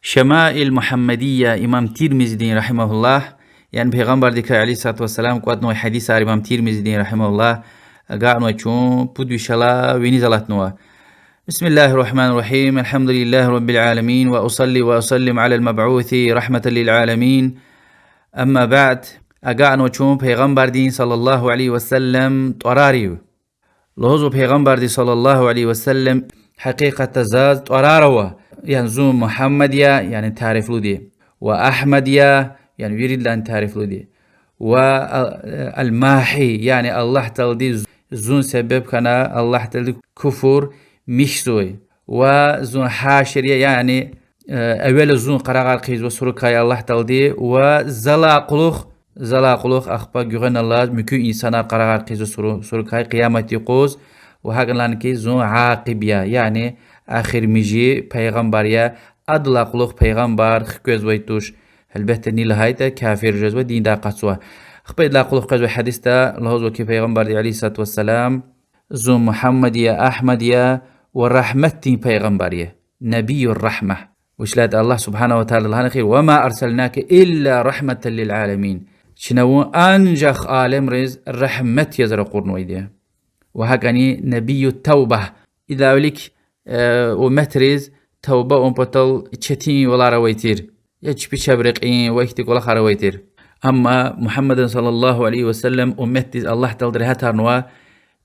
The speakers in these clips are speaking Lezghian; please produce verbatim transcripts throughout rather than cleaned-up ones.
Шамаил Мугьаммадия, имам Тирмизидин, رحمه الله, яни Пайгъамбардикай, عليه الصلاة والسلام, кӀватӀнавай гьадисар имам Тирмизидин, رحمه الله, агакьнавай чун пуд вишелай виниз алатнава. بسم الله الرحمن الرحيم. الحمد لله رب العالمين، وأصلي وأسلم على المبعوث رحمة للعالمين. أما بعد. Агакьнава чун Пайгъамбардин, صلى الله عليه وسلم, тӀварарив. Лугьузва Пайгъамбарди, صلى الله عليه وسلم: гьакъикъатда заз тӀварар ава, яни зун Мугьаммад я, яни тарифлуди, ва Агьмад я, яни виридалай тарифлуди, ва, а, الماحي, яни Аллагь Таалади зун себеб хьана, Аллагь Таалади куфр михьзавай, ва зун حاشر я, яни, э, эвела зун къарагъар хъийизва суракай Аллагь Таалади, ва залай кьулухъ, залай кьулухъ ахпа гуьгъуьналлаз муькуь инсанар къарагъар хъийизва суру-, суракай къиямат юкъуз, ва гьакӀ лагьана хьи зун عاقب я, яни эхиримжи пайгъамбар я, адалай кьулухъ пайгъамбар хквезвай туш. Гьелбетда, ни лагьайтӀа, кафир жезва, диндай акъатзава. Ахпа идалай кьулухъ къвезвай гьадисда лугьузва хьи Пайгъамбарди, عليه الصلاة والسلام: зун Мугьаммад я, Агьмад я ва рагьматдин пайгъамбар я, نبي الرحمة. Вучиз лагьайтӀа Аллагь سبحانه وتعالى лагьана хьи: وما أرسلناك إلا رحمة للعالمين. Чна вун анжах алемриз рагьмат яз ракъурнавайди я. Ва гьакӀни نبي التوبة. Идалай вилик, э, умметриз тавба авун патал четинвилер авай тир, я чпи чеб рекьин ва ихьтин кӀвалахар авай тир. Амма Мугьаммадан, صلى الله عليه وسلم, умметдиз Аллагь Таалади регьятарнава,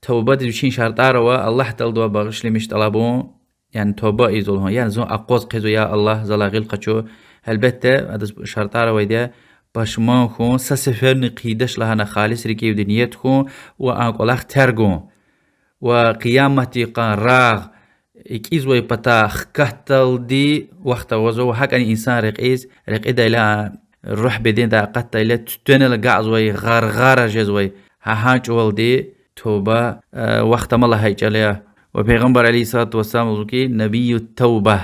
тавбадиз вичин шартӀар ава: Аллагь Тааладивай багъишламиш тӀалабун, яни тавба ийизва лугьун, яни зун акъваз хъийизва: я Аллагь, залай гъил къачу. Гьелбетда, адаз шартӀар авайди я: пашман хьун, са сеферни хъийидач лагьана халис рикӀивди ният хьун ва а кӀвалах терг авун. Ва къияматдин къан рагъ кӀизвай патай хкатдалди вахт авазва, ва гьакӀни инсан рекьиз, рекьидайла, руьгь бедендай акъатдайла, туьтуьнал агакьзавай, гъаргъара жезвай, гьа гьа чӀавалди тавба, э, вахт ама лагьай чӀал я. Ва Пайгъамбар, عليه الصلاة والسلام, лугьузва хьи, نبي التوبة.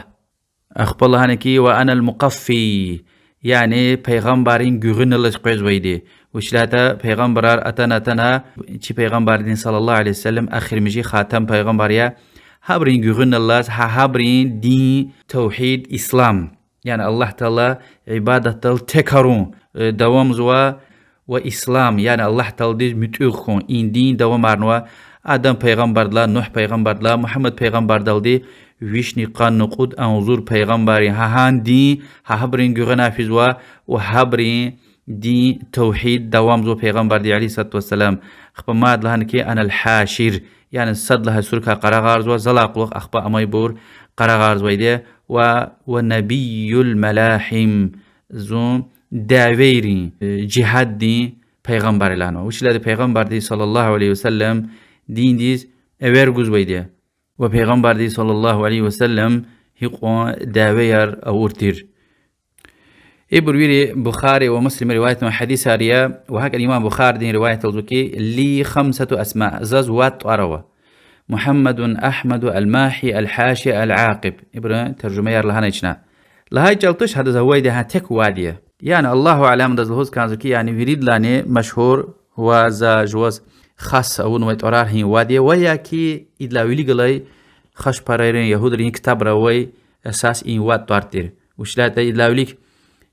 Ахпа лагьана хьи: وأنا المقفي, яни пайгъамбаррин гуьгъуьналлаз къвезвайди. Вучиз лагьайтӀа пайгъамбарар атана-атана, чи Пайгъамбардин, صلى الله عليه وسلم, эхиримжи хатам пайгъамбар я, гьабурун гуьгъуьналлаз, гьа гьабурун дин, тавгьид, ислам, яни Аллагь Таала ибадатдал текарун, э, давамзава, ва ислам, яни Аллагь Тааладиз муьтӀуьгъ хьун, и дин давамарнава. Адам пайгъамбардилай, Нугь пайгъамбардилай, Мугьаммад пайгъамбардалди вишни къанни кьуд агъзур пайгъамбаррин гьа гьа дин, гьа гьабурун гуьгъуьна физва, ва гьабурун дин, тавгьид давамзава Пайгъамбарди, عليه الصلاة والسلام. Ахпа мад лагьана хьи: أنا الحاشر, яни сад лагьай суракай къарагъарзава, залай кьулухъ ахпа амайбур къарагъарзавайди я, ва, ونبي الملاحم, зун дявейрин, э, жигьаддин пайгъамбар я лагьанва. Вучиз лагьайтӀа Пайгъамбарди, صلى الله عليه وسلم, диндиз эвер гузвайди я. Ва Пайгъамбарди, صلى الله عليه وسلم, гьикьван дявеяр авур тир. Ибур вири Бухари ва Муслима риваятнавай гьадисар я, ва гьакӀни имам Бухаридин риваятда лугьузва хьи: لي خمسة أسماء, заз вад тӀвар ава: محمد، أحمد، الماحي، الحاشر، العاقب. Ибурун таржумаяр лагьанай чна. Лагьай чӀал туш, гьадаз авайди гьа тек вад я. Яни, الله أعلم, адаз лугьуз кӀанзава хьи, яни виридалайни машгьур ва за жуваз хас авунвай тӀварар гьа и вад я, ва я хьи идалай вилик галай хашпарайрин, ягьудрин ктабра авай эсас и вад тӀвар тир. Вучиз лагьайтӀа идалай вилик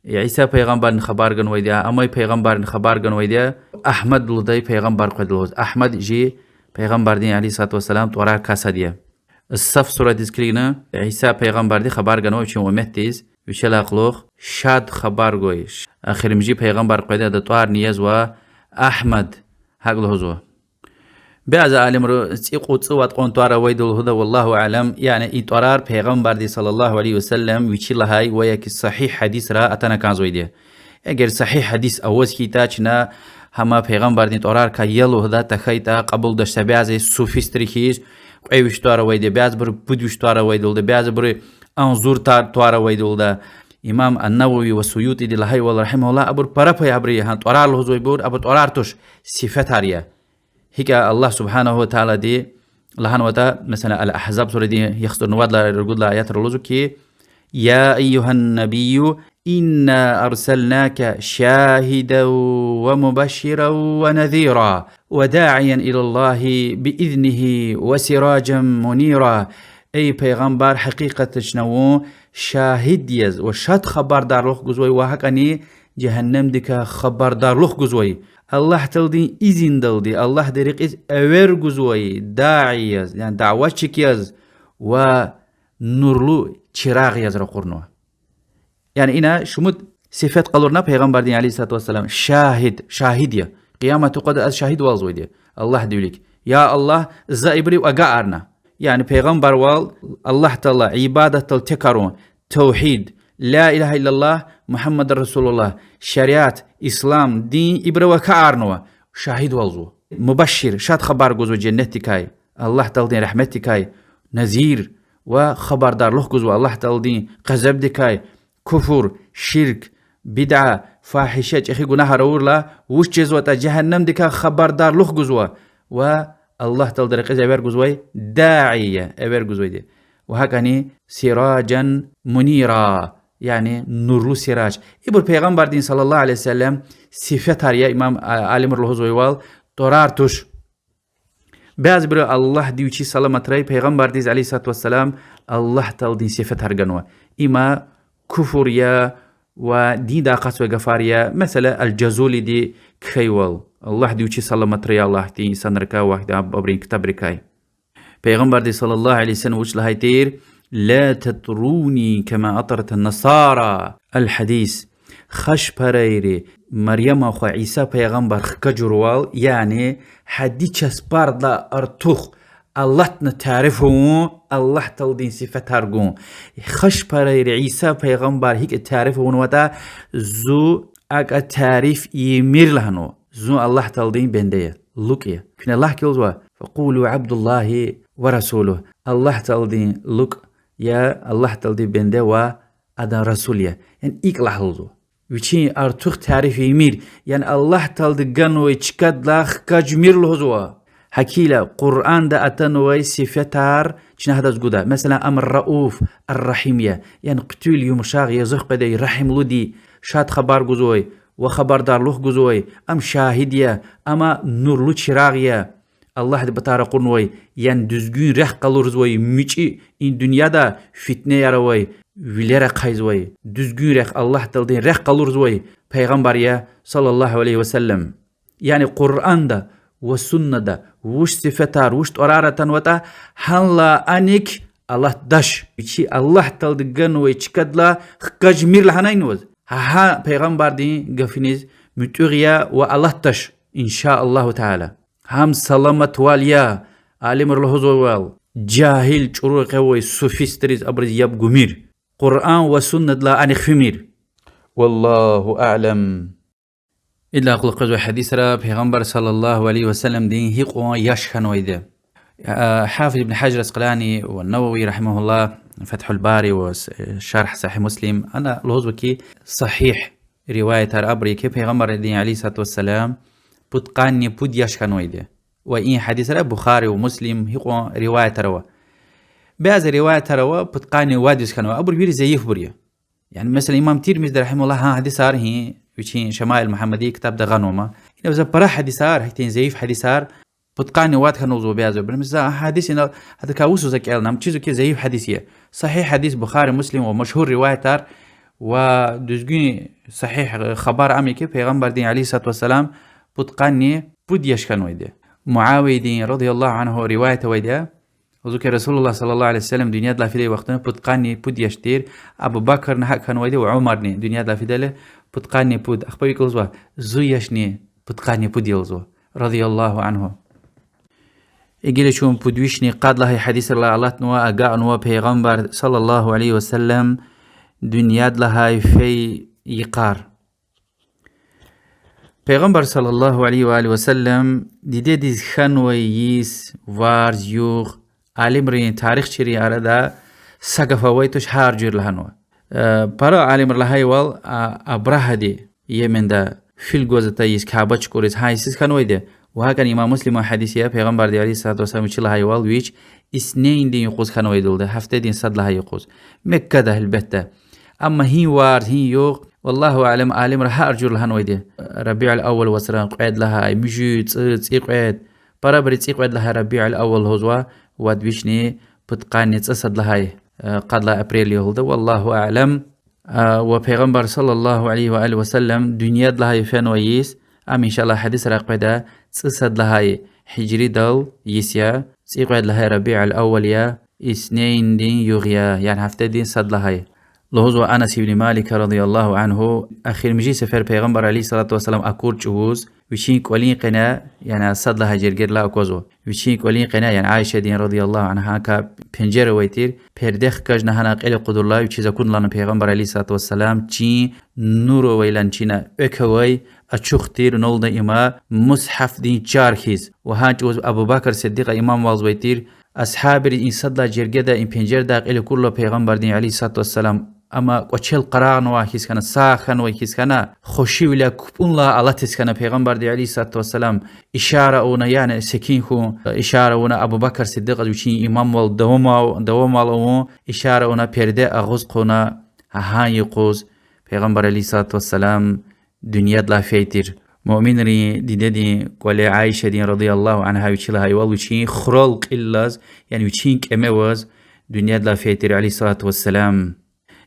Иса пайгъамбардин хабар ганвайди я, амай пайгъамбардин хабар ганвайди я, Агьмад лугьудай пайгъамбар къведа лугьуз. Агьмад чи Пайгъамбардин, عليه الصلاة والسلام, тӀварарикай сад я. Саф сурадиз килигна, Иса пайгъамбарди хабар ганва вичин умметдиз, вичелай кьулухъ: шад хабар гвай, эхиримжи пайгъамбар къведа, адан тӀварни язва Агьмад, гьакӀ лугьузва. Бязи алимри цӀикьвед-цӀувад кьван тӀвар авайди лугьуда, والله أعلم, яни и тӀварар Пайгъамбарди, صلى الله عليه وسلم, вичи лагьай ва я хьи сагьигь гьадисра атана кӀанзавайди я. Эгер сагьигь гьадис аваз хьайитӀа, чна гьам Пайгъамбардин тӀварарикай я лугьуда тахьайтӀа, кьабулдач са бязи суфистри хьиз: кьве виш тӀвар авайди я, бязибуру пуд виш тӀвар авайди лугьуда, бязибуру агъзур тар-, тӀвар авайди лугьуда. Имам ан-Навави ва Суютиди лагьайвал, رحمهم الله, абур пара пай, абуру гьа тӀварар лугьузвайбур, абур тӀварар туш, сифетар я. ГьикӀ Аллагь سبحانه وتعالىди лагьанватӀа, месела, Ал-Агьзаб сурадин яхцӀурни вад лагьай, ругуд лагьай аятра лугьузва хьи: يا أيها النبي إنا أرسلناك شاهدا ومبشرا ونذيرا وداعيا إلى الله بإذنه وسراجا منيرا. Эй пайгъамбар, гьакъикъатда чна вун шагьид яз ва шад хабардарлух гузвай ва гьакӀани жегьеннемдикай хабардарлух гузвай. Аллагь Тааладин изиндалди, Аллагьди рекьиз эвер гузвай даи яз, яни даватчик яз ва нурлу чирагъ яз ракъурнава. Яни ина шумуд сифет къалурна Пайгъамбардин, عليه الصلاة والسلام, шагьид, шагьид я. Къиямат юкъуз ада шагьидвалзавайди я Аллагьдин вилик. Я Аллагь, за ибуру агакьарна. Яни пайгъамбарвал, Аллагь Таала ибадатдал текарун, тавгьид, لا إله إلا الله محمد رسول الله, шариат, ислам дин ибуру агакьарнава, шагьидвалзава. Мубашшир, шад хабар гузва женнетдикай, Аллагь Тааладин рагьметдикай, назир, ва хабардарлух гузва Аллагь Тааладин гъазабдикай, куфр, ширк, бидъа, фагьиша, чӀехи гунагьар авурла, вуч жезватӀа жегьеннемдикай хабардарлух гузва, ва Аллагь Тааладин рекьиз эвер гузвай даи я, эвер гузвайди. Ва гьакӀани سراجا منيرا, яни нурлу сираж. Ибур Пайгъамбардин, صلى الله عليه وسلم, сифетар я, имам, а, алимри лугьузвайвал, тӀварар туш. Бязибуру Аллагьди вичи саламатрай Пайгъамбардиз, عليه الصلاة والسلام, Аллагь Тааладин сифетар ганва. Има куфр я ва диндай акъатзавай гафар я. Месела, Аль-Жазулиди кхьейвал, Аллагьди вичи саламатрай, Аллагьдин инсанрикай ва абурун ктабрикай. Пайгъамбарди, صلى الله عليه وسلم, вуч лагьай тир: لا تطروني كما أطرت النصارى. Аль-гьадис. Хашпарайри Марьяман хва Иса пайгъамбар хкажурвал, яни гьадди часпардилай артух алатна тариф авун, Аллагь Тааладин сифетар гун. Хашпарайри Иса пайгъамбар гьикӀ тариф авунватӀа, зун акӀ тариф ийимир лагьанва. Зун Аллагь Тааладин бенде я, лукӀ я. Куьне Аллагь кӀелзава: فقولوا عبد الله ورسوله. Аллагь Тааладин лукӀ я, Аллагь Тааладин бенде ва адан расул я. Яни икӀ лагь лугьузва. Вичин артух тариф ийимир, яни Аллагь Таалади ганвай чкадилай хкажмир лугьузва. Гьакила Къуръанда атанвай сифетар чна гьадаз гуда. Месела, ам Рауф, Ар-Рагьим я. Яни хъуьтуьл, юмшагъ, язух къведай, рагьимлуди, шад хабар гузвай ва хабардарлух гузвай, ам шагьид я, ам нурлу чирагъ я. Аллагьдин патай ракъурнавай, яни дуьзгуьн рехъ къалурзавай муькуь и дуьньяда фитнеяр авай, вилер ахъайзавай, дуьзгуьн рехъ, Аллагь Тааладин рехъ къалурзавай пайгъамбар я, صلى الله عليه وسلم. Яни Къуръанда ва Суннада вуч сифетар, вуч тӀварар атанватӀа, гьанлай аник алатдач, вичи Аллагь Таалади ганвай чкадилай хкажмир лагьанани ваз. Гьа, гьа пайгъамбардин гафуниз муьтӀуьгъ я ва алатдач, إن شاء الله تعالى. Гьам саламатвал я, алимри лугьузвайвал, жагьил чӀуру къе авай суфистриз, абуриз яб гумир. Къуръан ва Суннадилай аник фимир. والله أعلم. Идалай кьулухъ къвезвай гьадисра Пайгъамбар, صلى الله عليه وسلم, дин гьикьван яш хьанвайди. Гьафиз ибн Гьажар Аскъалани ва Навави, رحمهم الله, Фатгьул Бари ва с-, Шаргь Сагьигь Муслим, ана лугьузва хьи, сагьигь риваятар абур я хьи, Пайгъамбардин, عليه الصلاة والسلام, пудкъанни пуд яш хьанвайди. Ва и гьадисра Бухари ва Муслим гьикьван риваятар ава. Бязи риваятар ава, пудкъанни вад йис хьанвай, абур вири зайифбур я. Яни, месела, имам Тирмизиди, رحمه الله, гьа гьадисар гьи вичин Шамаил Мугьаммадия ктабда гъанва ма. Ина за пара гьадисар, гьахьтин зайиф гьадисар, пудкъанни вад хьанвай лугьузва бязибуру. Месела, гьа гьадис ина, гьадакай вуч за кӀелна, ам чизва хьи, зайиф гьадис я. Сагьигь гьадис, Бухари, Муслим ва машгьур риваятар ва дуьзгуьн сагьигь хабар ам я хьи, Пайгъамбардин, عليه الصلاة والسلام, пудкъанни пуд яш хьанвайди. Муавиядин, رضي الله عنه, риваят авайди я. Лугьузва хьи, رسول الله صلى الله عليه وسلم дуьньядилай фидай вахтунда пудкъанни пуд яш тир, Абу Бакрни гьакӀ хьанвайди ва Умарни дуьньядилай фидайла пудкъанни пуд. Ахпа икӀ лугьузва, зи яшни пудкъанни пуд я лугьузва, رضي الله عنه. Гила чун пуд вишни къад лагьай гьадисрилай алатнава, агакьнава Пайгъамбар, صلى الله عليه وسلم, дуьньядилай фей йикъар. Пайгъамбар, صلى الله عليه وآله وسلم, дидедиз хьанвай йис, варз-югъ, алимрин, тарихчийрин арада са гаф авай туш, гьар жуьре лагьанва. Э, пара алимри лагьайвал, а, Абрагьади Йеменда фил гваз атай йис, Каба чукӀуриз, гьа йисуз хьанвайди. Ва гьакӀни имам Муслиман гьадис я, Пайгъамбарди, عليه الصلاة والسلام, вичи лагьайвал, вич иснейндин юкъуз хьанвайди лугьуда, гьафтедин сад лагьай юкъуз. Меккада, гьелбетда. Амма гьи варз, гьи югъ, والله أعلم, алимри гьар жуьре лагьанвайди. ربيع الأول вацран кьвед лагьай, муьжуьд, цӀу, цӀикьвед, парабуру цӀикьвед лагьай ربيع الأول лугьузва, вад вишни пудкъанни цӀусад лагьай. Э, къад лагьай апрель югъ лугьуда, والله أعلم. Э, ва Пайгъамбар صلى الله عليه وآله وسلم дуьньядилай фенвай йис, ам, إن شاء الله, гьадисрай къведа, цӀусад лагьай гьижридал йис я, цӀикьвед лагьай ربيع الأول я, иснейндин югъ я, яни гьафтедин сад лагьай. Лугьузва Анас ибн Малика رضي الله عنه, эхиримжи сефер Пайгъамбар عليه الصلاة والسلام акур чӀавуз, вичин кӀвалин къене, яни сад лагьай жергедилай аквазва. Вичин кӀвалин къене, яни Айшадин رضي الله عنها, гьакӀа пенжер авай тир, перде хкажна гьана кьил акъудурла, вичиз акуна лагьана Пайгъамбар عليه الصلاة والسلام, чин нур авайлан чина экв авай, ачух тир, вуна лугьуда има мусгьафдин чар хьиз. Ва гьа чӀавуз Абу Бакр Сиддикьа имамвалзавай тир, асгьабри и сад лагьай жергеда, и пенжердай кьил акурла Пайгъамбардин عليه الصلاة والسلام, амма кӀвачел къарагънавай хьиз хьана, сагъ хьанвай хьиз хьана, хушвиляй купӀунилай алатиз хьана Пайгъамбарди عليه الصلاة والسلام, ишара авуна, яни секин хьун, ишара авуна Абу Бакр Сиддикьаз вичин имамвал давамар, давамар авун, ишара авуна перде агъуз хъувуна, гьа гьа юкъуз Пайгъамбар عليه الصلاة والسلام дуьньядилай фейи тир. Муъминрин дидедин кӀвале Айшадин رضي الله عنها вичи лагьайвал, вичин хурал кьилелаз, яни вичин кӀеме аваз дуьньядилай фейи тир عليه الصلاة والسلام.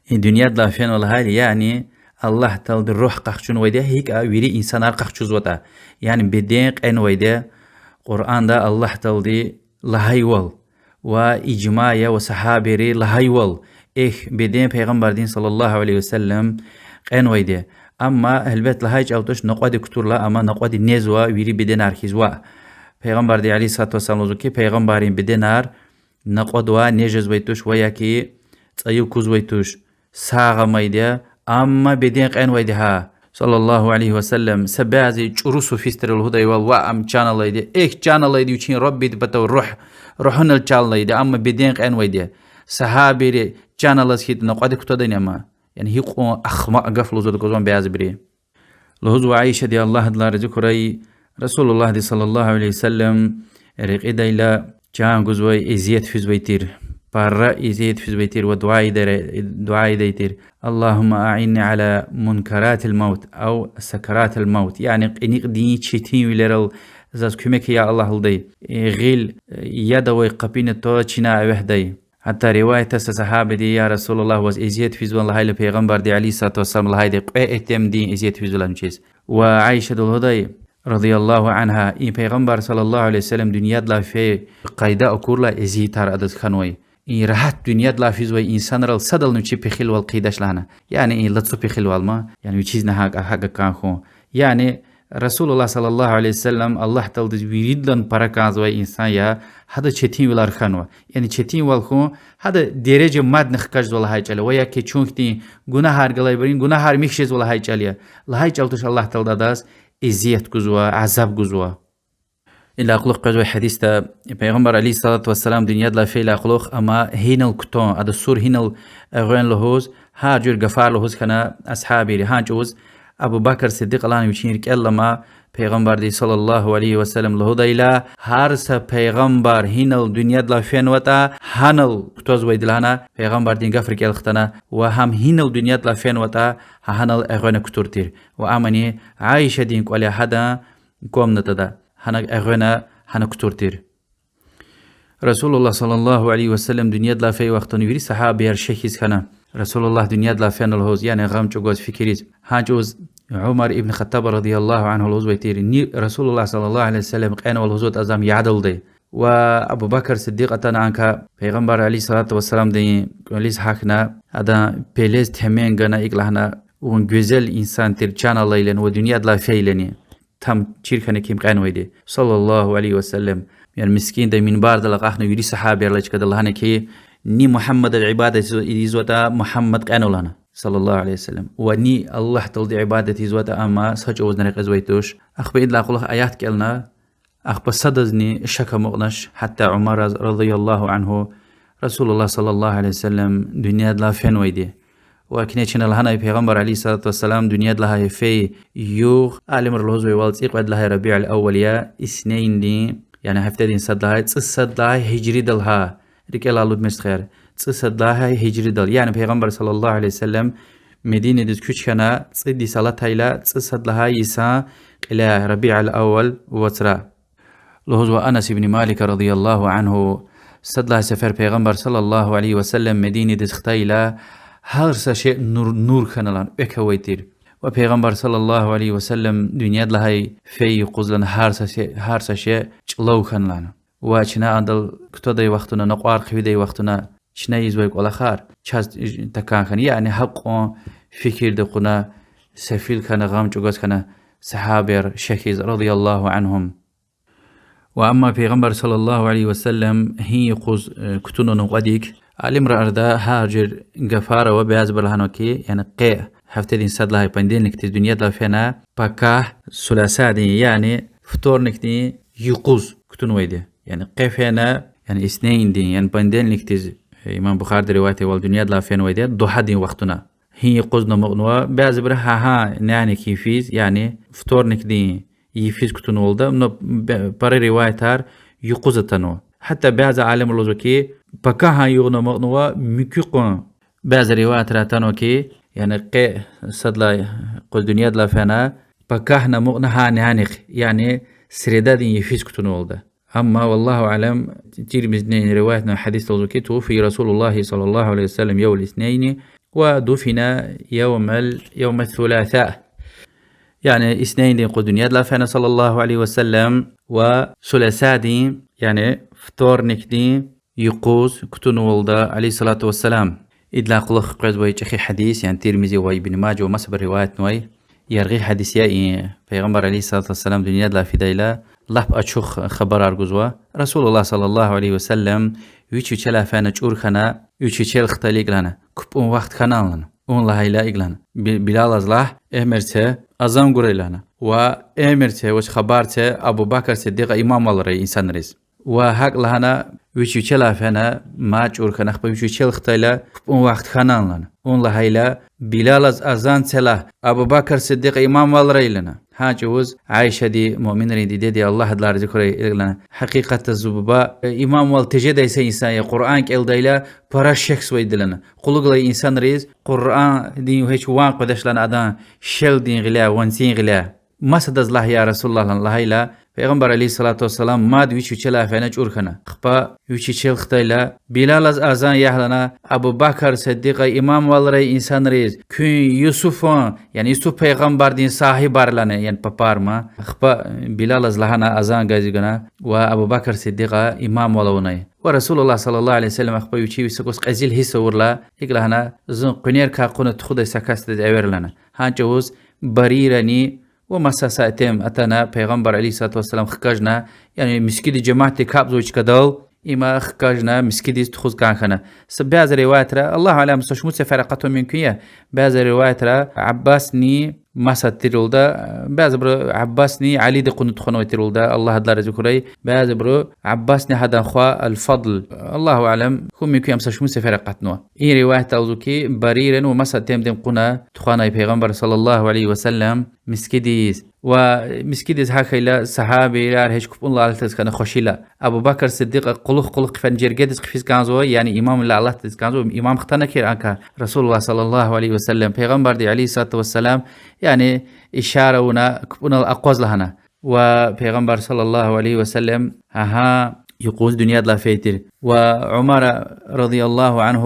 И дуьньядилай фенва лагьайла, яни Аллагь Таалади руьгь къахчунвайди я, гьикӀ вири инсанар къахчузватӀа, яни беден кьенвайди я. Къуръанда Аллагь Таалади лагьайвал, ва ижма я, ва сагьабийри лагьайвал, эхь, беден Пайгъамбардин صلى الله عليه وسلم кьенвайди я. Амма гьелбет лагьай чӀал туш, накьвади кутурла, амма накьвади незва вири беденар хьиз ваъ. Пайгъамбарди عليه الصلاة والسلام лугьузва хьи, пайгъамбаррин беденар накьвадвай, нез жезвай туш ва я хьи цӀаюв кузвай туш, сагъ амайди я, амма беден кьенвайди я гьа, صلى الله عليه وسلم. Са бязи чӀуру суфистри лугьудайвал, ваъ, ам чан алайди я, эхь, чан алайди я вичин Раббидин патав руьгь, руьгьунал чан алайди я, амма беден кьенвайди я. Сагьабийри чан алаз хьайитӀа накьвади кутадани ама? Яни гьикьван ахмакь гаф лугьузватӀа кваз ван бязибуру. Лугьузва Айшади, Аллагь адалай рази хьурай, Расулуллагьди صلى الله عليه وسلم рекьидайла чан гузвай, эзият физвай тир, пара эзият физвай тир ва дуьа ийидай, дуьа ийидай тир: اللهم أعني على منكرات الموت أو سكرات الموت, яни кьиникьдин четинвилерал заз куьмек ая, Аллагь, лугьудай, гъил, яд авай къапини то чина эвягъдай. Гьатта риваятда са сагьабиди: я Расулуллагь, ваз эзият физвани лагьайла, Пайгъамбарди عليه الصلاة والسلام лагьайди: кьве итимдин эзият физва лагьана вичиз. Ва Айшади лугьудай, رضي الله عنها, и Пайгъамбар صلى الله عليه وسلم дуьньядилай фейи къайда акурла, эзиятар адаз хьанвай, и рагьат дуьньядилай физвай инсанрал садални вичи пехилвал хъийидач лагьана. Яни и лацу пехилвал ма, яни вичиз нагьакӀ гьакӀ кӀан хьун. Яни Расулуллагь صلى الله عليه وسلم Аллагь Тааладиз виридалай пара кӀанзавай инсан я, гьадаз четинвилер хьанва. Яни четинвал хьун, гьада дережа мадни хкажзава лагьай чӀал я, ва я хьи чун хьтин гунагьар галайбурун гунагьар михьи жезва лагьай чӀал я. Лагьай чӀал туш, Аллагь Таалади адаз эзият гузва, азаб гузва. Идалай кьулухъ къвезвай гьадисда Пайгъамбар عليه الصلاة والسلام дуьньядилай фейидалай кьулухъ ама гьинал кутан, ада сур гьинал эгъуьн лугьуз, гьар жуьре гафар лугьуз хьана асгьабийри. Гьа чӀавуз Абу Бакр Сиддикьа лагьана вичин рикӀел алама, Пайгъамбарди صلى الله عليه وسلم лугьудайла, гьар са пайгъамбар гьинал дуьньядилай фенватӀа, гьанал кутазвайди лагьана, Пайгъамбардин гаф рикӀел хтана, ва гьам гьинал дуьньядилай фенватӀа, гьа гьанал эгъуьна кутур тир. Ва амани Айшадин кӀвале гьадан комнатада гьана эгъуьна, гьана кутур тир. Расулуллагь صلى الله عليه وسلم дуьньядилай фейи вахтунда вири сагьабияр шехьиз хьана, Расулуллагь дуьньядилай фена лугьуз, яни гъам чӀугваз, фикириз. Гьа чӀавуз Умар ибн Хаттаба رضي الله عنه лугьузвай тир: ни Расулуллагь صلى الله عليه وسلم кьенва лугьузватӀа, за ам яд алдай. Ва Абу Бакр Сиддикь атана анка Пайгъамбар عليه الصلاة والسلامдин кӀвализ гьахьна, адан пелез темен гана, икӀ лагьана: вун гуьзел инсан тир чан алайлани ва дуьньядилай фейилани. Там чир хьана хьи им кьенвайди, صلى الله عليه وسلم. Яни мискӀиндай минбардал акьахна вири сагьабияр алай чкада лагьана хьи, ни Мугьаммадаз ибадат ийизватӀа, Мугьаммад кьенва лагьана, صلى الله عليه وسلم. Ва ни Аллагь Тааладиз ибадат ийизватӀа, амма са чӀавузни рекьизвай туш. Ахпа идалай кьулухъ аят кӀелна, ахпа садазни шак амукьнач, гьатта Умараз رضي الله عنه, Расулуллагь صلى الله عليه وسلم дуьньядилай фенвайди. Ва куьне чна лагьанай, Пайгъамбар عليه الصلاة والسلام дуьньядилай гьа фейи югъ, алимри лугьузвайвал, цӀикьвед лагьай ربيع الأول я, иснейндин, яни гьафтедин сад лагьай, цӀусад лагьай гьижридал гьа. РикӀелай алудмир, стхаяр. ЦӀусад лагьай гьижридал. Яни Пайгъамбар صلى الله عليه وسلم Мединадиз куьч хьана цӀуд йис алатайла цӀусад лагьай йисан кьиляй, ربيع الأول вацра. Лугьузва Анас ибн Малика رضي الله عنه: Сад лагьай сефер Пайгъамбар صلى الله عليه وسلم Мединадиз хтайла, гьар са шей нур, нур хьана лагьана, экв авай тир. Ва Пайгъамбар صلى الله عليه وسلم дуьньяд лагьай фей юкъуз лагьана гьар са шей, гьар са шей чӀулав хьана лагьана. Ва чна адал кутадай вахтуна, накьвар хъиведай вахтуна, чна ийизвай кӀвалахар чаз такӀан хьана, яни гьакьван фикирда кьуна, сефил хьана, гъам чӀугваз хьана сагьабияр шехьиз, رضي الله عنهم. Ва амма Пайгъамбар صلى الله عليه وسلم гьи юкъуз, э, кутунвай нукьвадик, алимрин арада гьар жуьре гафар ава, бязибуру лагьанва хьи, яни къе гьафтедин сад лагьай понедельникдиз дуьньядилай фена, пакагь суласадин, яни вторникдин юкъуз кутунвайди. Яни къе фена, яни иснейндин, яни понедельникдиз, э, имам Бухариди риваят авурвал, дуьньядилай фенвайди я духьадин вахтуна. Гьи юкъузни амукьнава, бязибуру гьа-гьа няник йифиз, яни вторникдин йифиз кутунвалда, но бе-, пара риваятар юкъуз атанва. Гьатта бязи алимри лугьузва хьи, пакагьан югъни амукьнава, муькуь къуьн. Бязи риваятра атанва хьи, яни къе сад лагьай юкъуз дуьньядилай фена, пакагьни амукьна гьа нянихъ, яни средадин йифиз кутунвалда. Амма, والله أعلم, Тирмизиди риваятнавай гьадисда лугьузва хьи, توفي رسول الله صلى الله عليه وسلم يوم الاثنين ودفن يوم ال-، يوم الثلاثاء. Яни иснейндин юкъуз дуьньядилай фена صلى الله عليه وسلم ва суласадин, яни вторникдин юкъуз кутунвалда, عليه الصلاة والسلام. Идалай кьулухъ къвезвай чӀехи гьадис, яни Тирмизи ва Ибн Мажа ва масабуру риваятнавай яргъи гьадис я и, Пайгъамбар عليه الصلاة والسلام дуьньядилай фидайла, лап ачух хабарар гузва. رسول الله صلى الله عليه وسلم вич вичелай фена чӀур хьана, вич вичел хтайла икӀ лагьана: купӀун вахт хьанани лагьана. Вун лагьайла икӀ лагьана: Би-, Билалаз лагь, эмир це, азан гурай лагьана. Ва эмир це, вач хабар це Абу Бакр Сиддикьа имамвалрай инсанриз. Ва гьакӀ лагьана, вич вичелай фена, мад чӀур хьана, ахпа вич вичел хтайла, купӀун вахт хьанани лагьана. Вун лагьайла: Билалаз азан це лагь, Абу Бакр Сиддикьа имамвалрай лагьана. Гьа чӀавуз Аишади, муъминрин дидеди, Аллагь адалай рази хьурай, икӀ лагьана: гьакъикъатда зи буба имамвал тежедай са инсан я, Къуръан кӀелдайла пара шехьзавайди лагьана. Кьулухъ галай инсанриз Къуръандин гьич ван къведач лагьана адан шелдин гъиляй, ванцин гъиляй. Масадаз лагь, я رسول الله лагьана, лагьайла, Пайгъамбар عليه الصلاة والسلام мад вич вичелай фена чӀур хьана. Ахпа вич вичел хтайла: Билалаз азан ягъ лагьана, Абу Бакр Сиддикьа имамвалрай инсанриз, куьн Юсуфан, яни Юсуф пайгъамбардин сагьибар лагьана, яни папар ма. Ахпа Билалаз лагьана азан гайиз гана, ва Абу Бакр Сиддикьа имамвал авунай. Ва رسول الله صلى الله عليه وسلم ахпа вичи вич са кӀус кьезил гьисс авурла, икӀ лагьана: зун къуьнерикай кьуна тухудай са касдиз эвер лагьана. Гьа чӀавуз Барирани ва маса са итим атана, Пайгъамбар عليه الصلاة والسلام хкажна, яни мискӀиндиз жемятди капӀзавай чкадал, има хкажна мискӀиндиз тухуз кӀан хьана. Са бязи риваятра, الله أعلم, са шумуд сефер акъатун мумкин я, бязи риваятра Аббасни маса тирвалда, бязибуру Аббасни Алиди кьуна тухванвай тирвалда, Аллагь адалай рази хьурай, бязибуру Аббасни гьадан хва Аль-Фадл. الله أعلم, хьун мумкин я, ам са шумуд сефер акъатнава. И риваятда лугьузва хьи, Барирани ва маса итимдин кьуна тухванай Пайгъамбар صلى الله عليه وسلم мискӀиндиз. Ва мискӀиндиз гьахьайла, сагьабияр гьич купӀунал алатиз хьана хвешила. Абу Бакр Сиддикьа кьулухъ-кьулухъ хъфена жергедиз хъфиз кӀанзава, яни имамвилай алатиз кӀанзава, имам хтана кир анка رسول الله صلى الله عليه وسلم, Пайгъамбарди عليه الصلاة والسلام, яни ишара авуна купӀунал акъваз лагьана. Ва Пайгъамбар صلى الله عليه وسلم гьа юкъуз дуьньядилай фейи тир. Ва Умара رضي الله عنه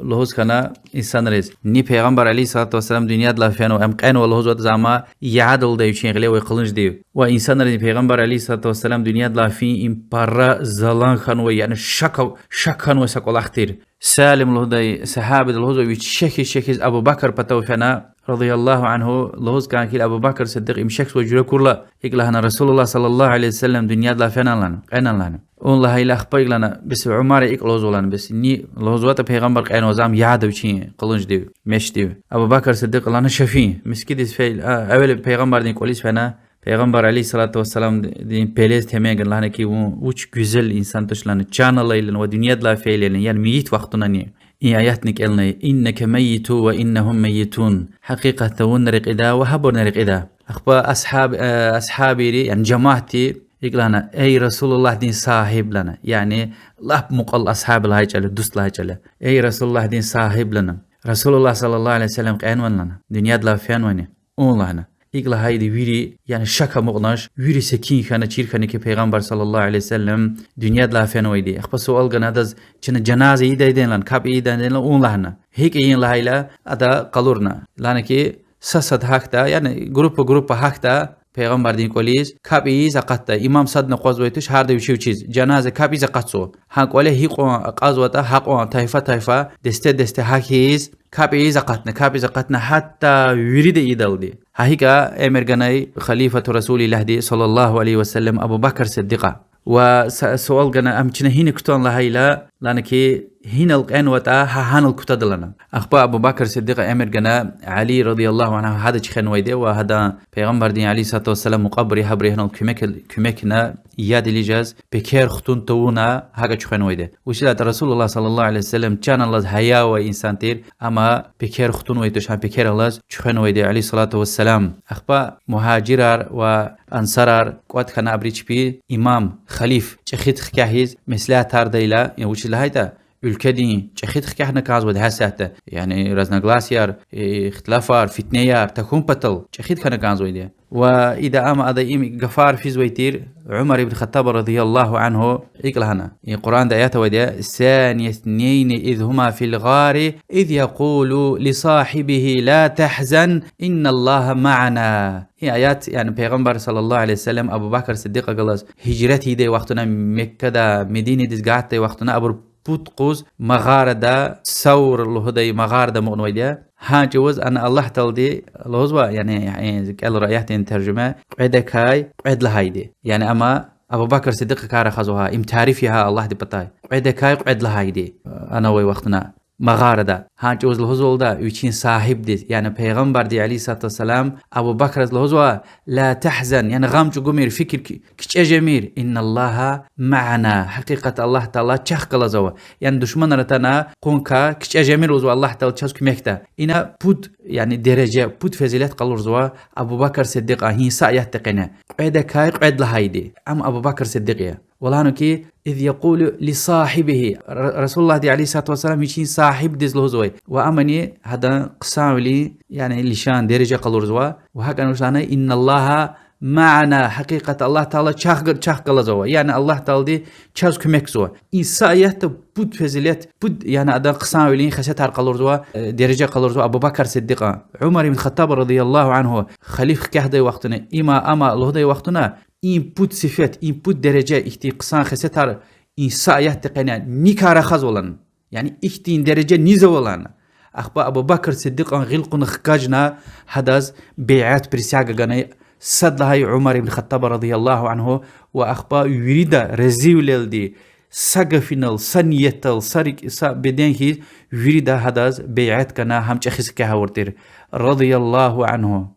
лугьуз хьана инсанриз: ни Пайгъамбар عليه الصلاة والسلام дуьньядилай фенва, ам кьенва лугьузватӀа, за ама яда лугьудай вичин гъиле авай къалунждив. Ва инсанриз Пайгъамбар عليه الصلاة والسلام дуьньядилай фин им пара залан хьанвай, яни шак, шак хьанвай са кӀвалах тир. Салим лугьудай сагьабиди лугьузва, вич шехьиз-шехьиз Абу Бакр патав фена, رضي الله عنه, лугьуз кӀан хьайила, Абу Бакр Сиддикь им шехьзавай жуьре акурла, икӀ лагьана: رسول الله صلى الله عليه وسلم дуьньядилай фенани лагьана, кьенани лагьана. Вун лагьайла, ахпа икӀ лагьана, бес Умара икӀ лугьузва лагьана, бес ни лугьузватӀа, Пайгъамбар кьенва, за ам яда вичин къалунждив, мечдив. Абу Бакр Сиддикь лагьана: ша фин, мискӀиндиз фейила, а, эвел Пайгъамбардин кӀвализ фена, Пайгъамбар عليه الصلاة والسلامдин пелез темен гана, лагьана хьи, вун вуч гуьзел инсан туш лагьана, чан алай лагьана, ва дуьньядилай фейила лагьана, яни мейит вахтундани и аятни кӀелнай: إنك ميت وإنهم ميتون. Гьакъикъатда вунни рекьида ва гьабурни рекьида. Ахпа асгьаб-, э, асгьабийри, яни жемятди икӀ лагьана: эй رسول اللهдин сагьиб лагьана, яни лап мукьвал асгьаб лагьай чӀал я, дуст лагьай чӀал я. Эй رسول اللهдин сагьиб лагьана, رسول الله صلى الله عليه وسلم кьенвани лагьана, дуьньядилай фенвани? Вун лагьана. икӀ лагьайди вири, яни шак амукьнач, вири секин хьана, чир хьана хьи Пайгъамбар صلى الله عليه وسلم дуьньядилай фенвайди. Ахпа суал гана адаз, чна жаназа ийидайдани лагьана, капӀ ийидайдани лагьана, ун лагьана. ГьикӀ ийин лагьайла, ада къалурна. Лагьана хьи, са-сад гьахьда, яни группа-группа гьахьда Пайгъамбардин кӀвализ, капӀ ийиз акъатда. Имам садни акъвазвай туш, гьарда вичи-вичиз жаназа капӀ ийиз акъатзава. Гьа кӀвале гьикьван акьазватӀа, гьакьван тайфа-тайфа, десте-десте гьахьиз, капӀ ийиз акъатна, капӀ ийиз акъатна, гьатта вирида ийидалди. Гьа гьикӀа эмир ганай халифату Расулиллагьди صلى الله عليه وسلم Абу Бакр Сиддикьа. Ва са-, суал гана, ам чна гьина кутан лагьайла, лагьана хьи, гьинал кьенватӀа, гьа гьанал кутада лагьана. Ахпа Абу Бакр Сиддикьа эмир гана, Али رضي الله عنه гьада чуьхвенвайди ва гьадан Пайгъамбардин عليه الصلاة والسلام мукьвабуру, гьабуру гьанал куьмек, куьмекна яд иличиз пекер хтун тавуна гьакӀа чуьхвенвайди. Вучиз лагьайтӀа رسول الله صلى الله عليه وسلم чан алаз гьая авай инсан тир, амма пекер хтунвай туш, гьа пекер алаз чуьхвенвайди عليه الصلاة والسلام. Ахпа мугьажирар ва ансарар кӀватӀ хьана абуру чпи имам, халиф чӀехиди хкягъиз меслятардайла, я вучиз лагьайтӀа уьлкведин чӀехиди хкягъна кӀанзавайди гьасятда, яни разногласияр, ихтилафар, фитнеяр тахьун патал чӀехиди хьана кӀанзавайди. Ва ида ам ада им гафар физвай тир, Умар ибн Хаттаб رضي الله عنه икӀ лагьана. И Къуръанда аят авайди я: ثاني اثنين إذ هما في الغار إذ يقول لصاحبه لا تحزن إن الله معنا. И аят, яни Пайгъамбар صلى الله عليه وسلم Абу Бакр Сиддикьа галаз гьижрат ийидай вахтунда, Меккадай Мединадиз гьатдай вахтунда, абур пуд къуз магъарада, Савр лугьудай магъарада амукьнавайди я. Гьа чӀавуз ана Аллагь Таалади лугьузва, яни, э, кӀелра аятдин таржума, кьведакай кьвед лагьайди. Яни амма Абу Бакр Сиддикьакай рахазва гьа, им тариф я гьа Аллагьдин патай. Кьведакай кьвед лагьайди, ана авай вахтунда магъарада. Гьа чӀавуз лугьузвалда вичин сагьибдиз, яни Пайгъамбарди عليه الصلاة والسلام Абу Бакраз лугьузва: لا تحزن, яни гъам чӀугумир, фикир, кичӀе жемир, إن الله معنا, гьакъикъатда Аллагь Таала чахъ галаз ава. Яни душманар атана, къункай кичӀе жемир лугьузва, Аллагь Таала чаз куьмекда. Ина пуд, яни дережа, пуд фазилат къалурзава Абу Бакр Сиддикьан гьа са аятдин къене. Кьведакай кьвед лагьайди, ам Абу Бакр Сиддикь я. Ва лагьана хьи, إذ يقول لصاحبه, Расулуллагьди عليه الصلاة والسلام вичин сагьибдиз лугьузвай. Ва амни гьадан хъсанвилин, яни лишан, дережа къалурзава. Ва гьакӀни вуч лагьана: إن الله معنا, гьакъикъатда Аллагь Таала чахъ г-, чахъ галаз ава. Яни Аллагь Таалади чаз куьмекзава. И са аятда пуд фазилат, пуд, яни адан хъсанвилин хесетар къалурзава, э, дережа къалурзава Абу Бакр Сиддикьан. Умар ибн Хаттаб رضي الله عنه халиф хкягъдай вахтуна, има ама лугьудай вахтуна, и пуд сифет, и пуд дережа, ихьтин хъсан хесетар и са аятдин къене никай рахазва лагьана. Яни ихьтин дережа низ ава лагьана. Ахпа Абу Бакр Сиддикьан гъил кьуна хкажна, гьадаз бейат, присяга гана сад лагьай Умар ибн Хаттаб رضي الله عنه, ва ахпа вирида разивилелди, са гафунал, са ниятдал, са рикӀ, са беден хьиз, вирида гьадаз бейат гана, гьам чӀехиз хкягъ авур тир, رضي الله عنه.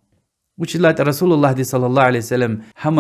Вучиз лагьайтӀа Расулуллагьди صلى الله عليه وسلم гьам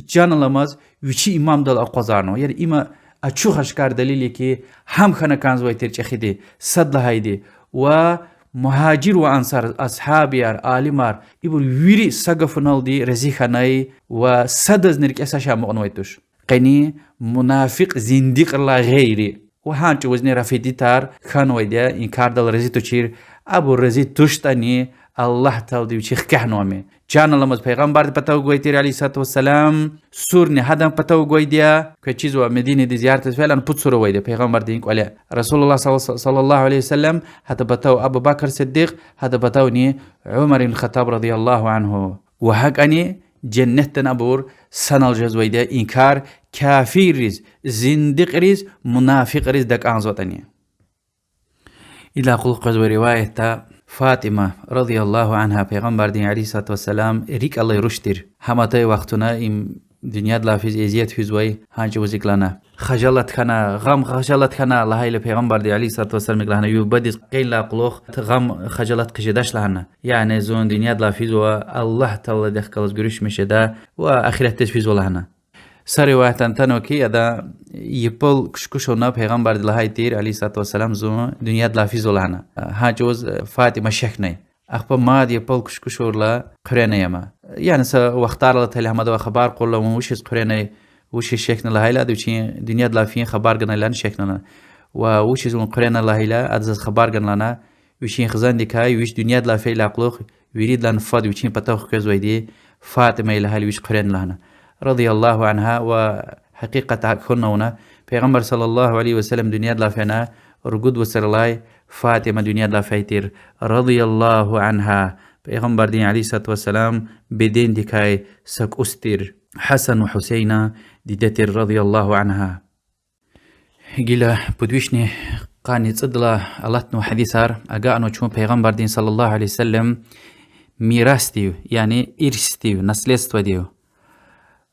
чан аламаз вичи имамдал акъвазарнава. Яни има ачух-ашкар далил я хьи, гьам хьана кӀанзавай тир чӀехиди, сад лагьайди. Ва мугьажир ва ансар, асгьабияр, алимар, ибур вири са гафуналди рази хьанай ва садазни рикӀе са шей амукьнавай туш. Къени мунафикь, зиндикьрилай гъейри. Ва гьа чӀавузни рафидитар хьанвайди я, и кардал рази тушир, абур рази туштӀани, Аллагь Таалади вичи хкягънавайми. Чан аламаз Пайгъамбардин патав гвай тир عليه الصلاة والسلام, сурни гьадан патав гвайди я, квез чизва Мединадиз зияратиз фейила пуд сур авайди я Пайгъамбардин кӀвале. Расулуллагь صلى الله عليه وسلم, гьадан патав Абу Бакр Сиддикь, гьадан патавни Умар ибн Хаттаб رضي الله عنه. Ва гьакӀни женнетдани абур санал жезвайди я, и кар кафирриз, зиндикьриз, мунафикьриз такӀанзаватӀани. Идалай кьулухъ къвезвай риваятда ФатӀима رضي الله عنها Пайгъамбардин عليه الصلاة والسلام рикӀ алай руш тир. Гьам атай вахтуна им дуьньядилай физ эзият физвай, гьа чӀавуз икӀ лагьана: хажалат хьана, гъам-хажалат хьана лагьайла, Пайгъамбарди عليه الصلاة والسلام икӀ лагьана: ви бубадиз кьейила кьулухъ гъам-хажалат хъжедач лагьана. Яни зун дуьньядилай физва Аллагь Тааладихъ галаз гуьруьшмиш жеда ва ахиратдиз физва лагьана. Са риваятда атанва хьи, ада япал кушкушуна Пайгъамбарди лагьай тир عليه الصلاة والسلام: зун дуьньядилай физва лагьана. Гьа чӀавуз ФатӀима шехьнай. Ахпа мад япал кушкушурла хъуьрена ама. Яни са вахтар алатайла гьамадавай хабар кьурла вун вучиз хъуьрена, вучиз шехьна лагьайла, ада вичин дуьньядилай фин хабар гана лагьана шехьна лагьана. Ва вучиз вун хъуьрена лагьайла, ада заз хабар гана лагьана вичин хизандикай, вич дуьньядилай фейила кьулухъ виридалай фад вичин патав хквезвайди ФатӀима я лагьайла вич хъуьрена лагьана, رضي الله عنها. Ва гьакъикъатда гьакӀ хьунна авуна, Пайгъамбар صلى الله عليه وسلم дуьньядилай фена, ругуд вацралай ФатӀима дуьньядилай фейи тир, رضي الله عنها. Пайгъамбардин عليه الصلاة والسلام бедендикай са кӀус тир, Гьасан ва Гьусейнан диде тир, رضي الله عنها. Гила пуд вишни къанни цӀудалай алатнава гьадисар, агакьнава чун Пайгъамбардин صلى الله عليه وسلم мирасдив, яни ирсдив, наследстводив.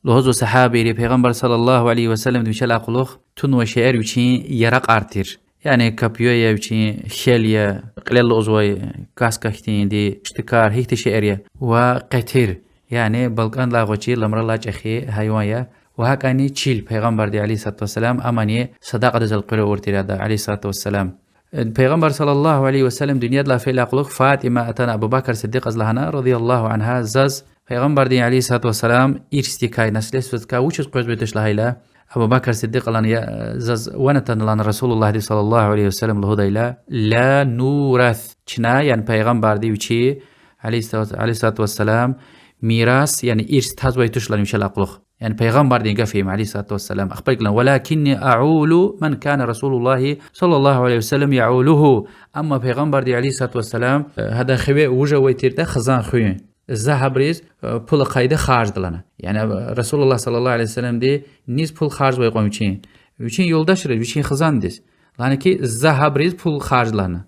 Лугьузва сагьабийри, Пайгъамбар صلى الله عليه وسلمди вичелай кьулухъ тунвай шейэр вичин яракьар тир. Яни копьё я, вичин хьел я, кьилел алукӀзавай каска хьтинди, штыкар, гьихьтин шейэр я, ва къетир, яни балкӀандилай гъвечӀи, ламралай чӀехи гьайван я, ва гьакӀани чил Пайгъамбарди عليه الصلاة والسلام, амани садакьадиз элкъуьрай авур тир ада عليه الصلاة والسلام. Пайгъамбар صلى الله عليه وسلم дуьньядилай фейила кьулухъ ФатӀима атана Абу Бакр Сиддикьаз лагьана, رضي الله عنها, заз Пайгъамбардин عليه الصلاة والسلام ирсдикай, наследстводикай вучиз къвезвай туш лагьайла, Абу Бакр Сиддикьа лагьана, я, заз ван атана лагьана Расулуллагьди صلى الله عليه وسلم лугьудайла: لا نورث. Чна, яни Пайгъамбарди вичи عليه الصلاة والسلام мирас, яни ирс тазвай туш лагьана вичелай кьулухъ. Яни Пайгъамбардин гаф я им عليه الصلاة والسلام. Ахпа икӀ лагьана: ولكني أعول من كان رسول الله صلى الله عليه وسلم يعوله. Амма Пайгъамбарди عليه الصلاة والسلام, э, гьадан хиве вуж авай тиртӀа, хизан хуьн, за гьабуриз, э, пул ахъайда харжда лагьана. Яни Расулуллагь صلى الله عليه وسلمди низ пул харжзавай кьван вичин? Вичин юлдашриз, вичин хизандиз. Лагьана ки, за гьабуриз пул харжда лагьана.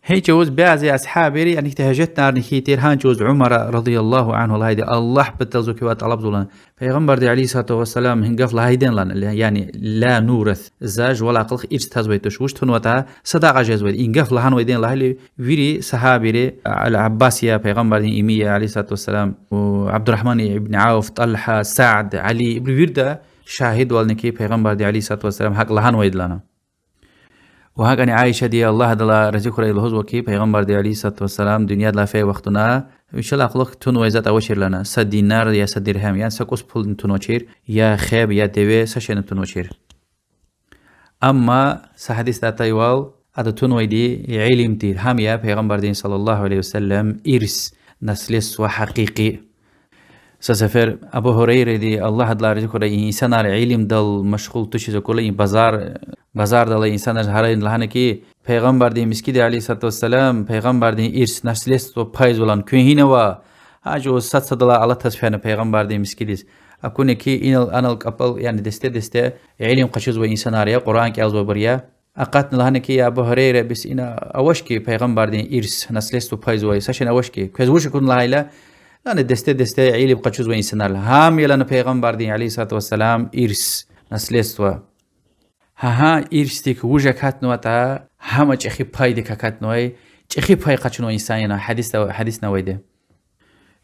Гьи чӀавуз бязи асгьабийри, яни ихьтин гьуьжетарни хьайи тир, гьа чӀавуз Умара رضي الله عنه лагьайди, Аллагь патал зун квевай тӀалабзава лагьана: Пайгъамбарди عليه الصلاة والسلام гьи гаф лагьайди лагьана, яни لا نورث, за жувалай кьулухъ ирс тазвай туш, вуч тунватӀа садакьа жезвайди, и гаф лагьанвайди лагьайла, вири сагьабийри, Аль-Аббас я, Пайгъамбардин ими я عليه الصلاة والسلام, Абдуррагьман ибн Авф, ТӀалгьа, Сад, Али, ибуру вирида шагьидвални ки, Пайгъамбарди عليه الصلاة والسلام гьакӀ лагьанвайди лагьана. Ва гьакӀани Аишади, Аллагь адалай рази хьурай, лугьузва ки, Пайгъамбарди عليه الصلاة والسلام дуьньядилай фейи вахтунда вичелай кьулухъ тунвай затӀ авачир лагьана, са динар я са диргьем, яни са кӀус пулни тунвачир, я хеб, я деве, са шейни тунвачир. Амма са гьадисда атайвал, ада тунвайди илим тир, гьам я Пайгъамбардин صلى الله عليه وسلم ирс, наследство гьакъикъи. Са сефер Абу Гьурайради, Аллагь адалай рази хьурай, и инсанар илимдал машгъул тушиз акурла, и базар, базардал инсанар гьарайна лагьана ки, Пайгъамбардин мискӀинда عليه الصلاة والسلام Пайгъамбардин ирс, наследство пайзава лагьана, куьн гьина ава? Гьа чӀавуз сад-садалай алатиз фена Пайгъамбардин мискӀиндиз. Акуна ки, инал-анал кӀапӀал, яни десте-десте илим къачузвай инсанар я, Къуръан кӀелзавайбур я. Акъатна лагьана ки, я Абу Гьурайра, бес ина авач ки Пайгъамбардин ирс, наследство пайзавай, са шейни авач ки. Квез вуч акуна лагьайла, яни десте-десте илим къачузвай инсанар я. Гьам я лагьана Пайгъамбардин عليه الصلاة والسلام ирс, наследство. Гьа, гьа ирсдик вуж акатнаватӀа, гьам чӀехи пайдик акатнавай, чӀехи пай къачунвай инсан я лагьана гьадисда, гьадисна авайди.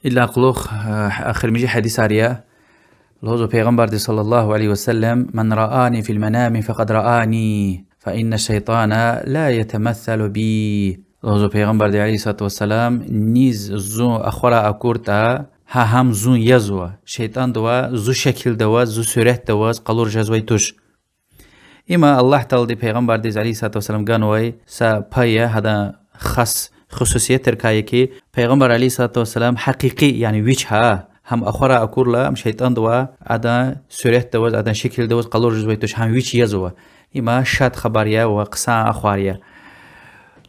Идалай кьулухъ, э, эхиримжи гьадисар я. Лугьузва Пайгъамбарди صلى الله عليه وسلم: من رآني في المنام فقد رآني، فإن الشيطان لا يتمثل بي. Лугьузва Пайгъамбарди عليه الصلاة والسلام: низ зун ахварай акуртӀа, гьа гьам зун язва, шейтӀандивай зи шикилда аваз, зи суьретда аваз къалур жезвай туш. Има Аллагь Таалади Пайгъамбардиз عليه الصلاة والسلام ганвай са пай я, гьадан хас хусусиятрикай я ки, Пайгъамбар عليه الصلاة والسلام гьакъикъи, яни вич гьа, гьам ахварай акурла, ам шейтӀандивай адан суьретда аваз, адан шикилда аваз къалур жезвай туш, гьам вич язва. Има шад хабар я ва хъсан ахвар я.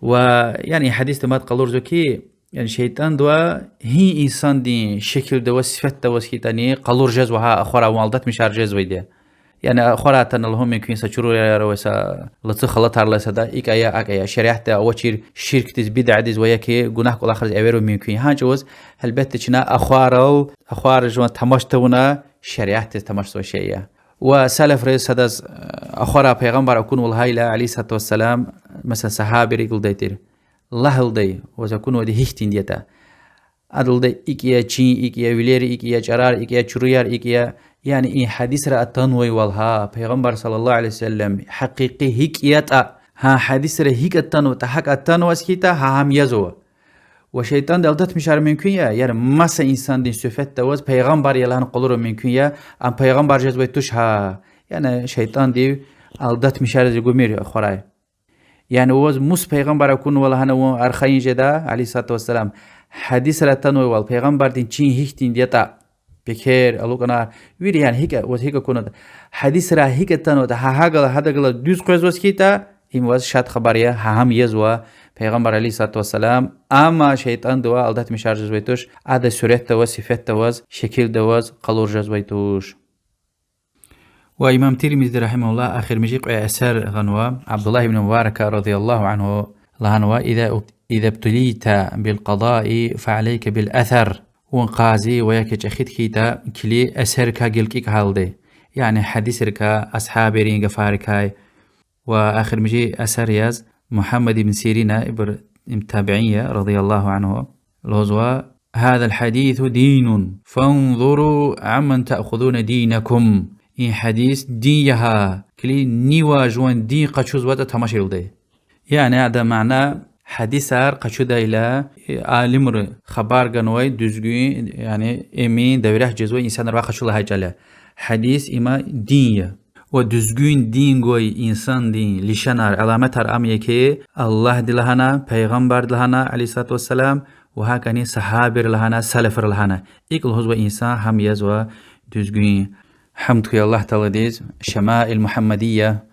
Ва, яни, гьадисда мад къалурзава ки, яни шейтӀандивай гьи инсандин шикилда аваз, сифетда аваз хьайитӀани къалур жезва гьа ахварай, вун алдатмишар жезвайди я. Яни ахварай атана лугьун мумкин я са чуруяр авай, са лацу халатар алай сада, икӀ ая, акӀ ая, шариатда авачир ширкдиз, бидадиз ва я ки гунагь кӀвалахриз эверун мумкин я. Гьа чӀавуз, гьелбетда, чна ахварал, ахварай жуван тамаш тавуна, шариатдиз тамашзавай шей я. Ва салафриз садаз, э, ахварай Пайгъамбар акунва лагьайла, عليه الصلاة والسلام, месела, сагьабийри икӀ лугьудай тир: лагь, лугьудай, ваз акунвайди гьихьтинди ятӀа. Ада лугьудай: икӀ я чин, икӀ я вилер, икӀ я чӀарар, икӀ я чуруяр, икӀ я. Яни и гьадисра атанвайвал гьа, Пайгъамбар صلى الله عليه وسلم гьакъикъи гьикӀ ятӀа, гьа гьадисра гьикӀ атанватӀа, гьакӀ атанваз хьайитӀа, гьа гьам язва. Ва шейтӀанди алдатмишар мумкин я, яни маса инсандин суьфетда аваз Пайгъамбар я лагьана къалурун мумкин я, ам Пайгъамбар жезвай туш гьа. Яни шейтӀандив алдатмишариз гумир ахварай. Яни ваз мус Пайгъамбар акунва лагьана вун архайин жеда, عليه الصلاة والسلام, Гьадисра атанвайвал, Пайгъамбардин чин гьихьтинди ятӀа, пекер, алукӀунар, вири, яни гьикӀ, ваз гьикӀ акунатӀа, гьадисра гьикӀ атанватӀа, гьа гьакӀ галаз, гьадакӀ галаз дуьз къвезваз хьайитӀа, им ваз шад хабар я, гьа гьам язва Пайгъамбар عليه الصلاة والسلام, амма шейтӀандивай алдатмишар жезвай туш, адан суьретда аваз, сифетда аваз, шекилда аваз къалур жезвай туш. Ва имам Тирмизиди رحمه الله эхиримжи кьве эсер гъанва, Абдуллагь ибн Мубарака رضي الله عنه лагьанва: إذا ابتليت بالقضاء فعليك بالأثر. Вун къази ва я чӀехиди хьайитӀа, килиг эсеррикай гилкӀикӀ гьалда. Яни гьадисрикай, асгьабрин гафарикай. Ва эхиримжи эсер яз Мугьаммад ибн Сирина, ибур им табиин я, رضي الله عنه, лугьузва: هذا الحديث دين فانظروا عمن تأخذون دينكم. И гьадис дин я гьа, килиг, нивай жуван дин къачузватӀа тамашайвалда. Яни адан мана: гьадисар къачудайла, алимри хабар ганвай дуьзгуьн, яни эмин, доверять жезвай инсанривай къачу лагьай чӀал я. Гьадис им дин я. Ва дуьзгуьн дин гвай инсандин лишанар, аламатар ам я хьи, Аллагьди лагьана, Пайгъамбарди лагьана عليه الصلاة والسلام, ва гьакӀни сагьабайри лагьана, салафри лагьана. ИкӀ лугьузвай инсан гьам язва дуьзгуьн. Гьамд хьуй Аллагь Тааладиз, Шамаил Мугьаммадия,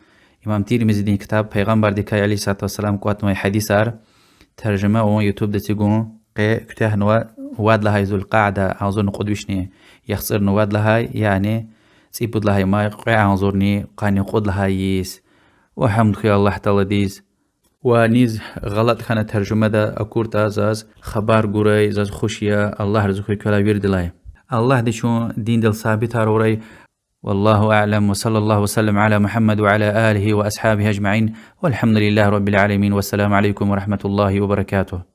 имам Тирмизидин ктаб, Пайгъамбардикай عليه الصلاة والسلام кӀватӀнавай гьадисар, таржума авун ютубда эцигун, къе куьтягьнава вад лагьай Зулкъаада, агъзурни кьуд вишни яхцӀурни вад лагьай, яни цӀипуд лагьай май, кьве агъзурни къанни кьуд лагьай йис. Ва гьамд хьуй Аллагь Тааладиз. Ва низ гъалатӀ хьана таржумада акуртӀа, заз хабар гурай, заз хуш я, Аллагь рази хьуй квелай виридалай. Аллагьди чун диндал сабитар авурай. والله أعلم، وصلى الله وسلم على محمد وعلى آله وأصحابه أجمعين، والحمد لله رب العالمين، والسلام عليكم ورحمة الله وبركاته.